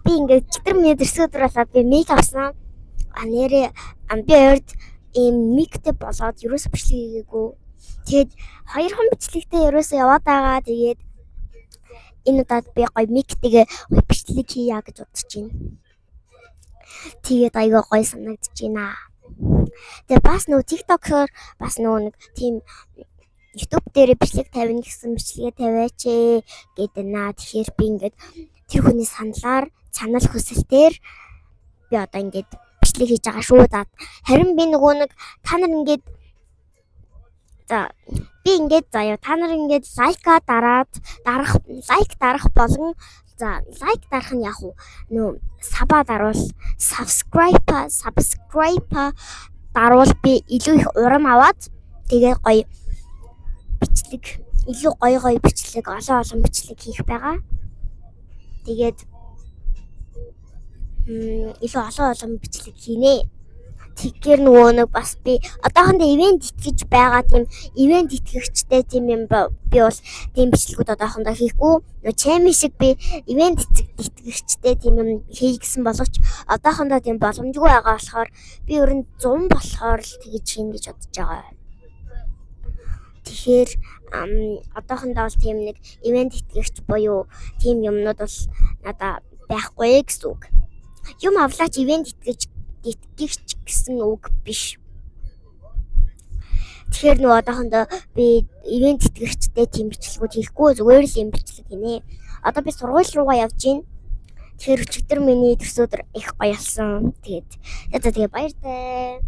Би ингээд өчигдөр миний төрсөн өдөр болоод би mic авсан. А нэрээ би ойрд ийм mic тэй болоод ерөөсө бичлэг хийгээгүй. Тэгээд хоёрхан бичлэгтэй ерөөсө яваад байгаа. Тэгээд энэ удаад би гоё mic тэйгээ гоё бичлэг хийя гэж бодож байна. Тэгээд айгүй гоё санагдаж байна. Тэгээ бас нөгөө TikTok-оор бас нөгөө нэг тийм YouTube дээр бичлэг тавина гэсэн, бичлэгээ тавиач ээ гэдэг наа. Тэгэхээр би ингээд тэр хүний саналаар, санал хүсэлтээр би одоо ингээд бичлэг хийж байгаа шүү. За, харин би нөгөө нэг та нар ингээд, за, би ингээд заяа, та нар ингээд like аа дараад, дарах, like дарах болон, за, like дарах нь яг уу нөө sub аа дарвал, subscribe дарвал би илүү их урам аваад тэгээ гоё бичлэг, илүү гоё гоё бичлэг, олон олон бичлэг хийх байгаа. Тэгээд илүү олон олон бичлэг хийнэ. Тэгэхээр нөгөө нэг бас би одоохондоо ивээн тэтгэж байгаа, тийм ивээн тэтгэгчтэй тийм юм би бол тийм бичлэгүүд одоохондоо хийхгүй. Нөгөө чами шиг би ивээн тэтгэгчтэй тийм юм хий гэсэн боловч одоохондоо тийм боломжгүй байгаа болохоор би ер нь 100 болохоор л тэгж хийнэ гэж бодож байгаа. Тэгэхээр одоохондоо бол тийм нэг ивээн тэтгэгч буюу тийм юмнууд бол надаа байхгүй гэсэн үг. Юм авлаач ивээн тэтгэж тэтгэгч гэсэн үг биш. Тэгэхээр нөгөө одоохондоо би ивээн тэтгэгчтэй тийм бичлэгүүд хийхгүй, зүгээр л юм бичлэг хийнэ. Одоо би сургууль руугаа явж байна. Тэгэхээр өчигдөр миний төрсөн өдөр их гоё болсон. Тэгээд за, тэгээ баяртай.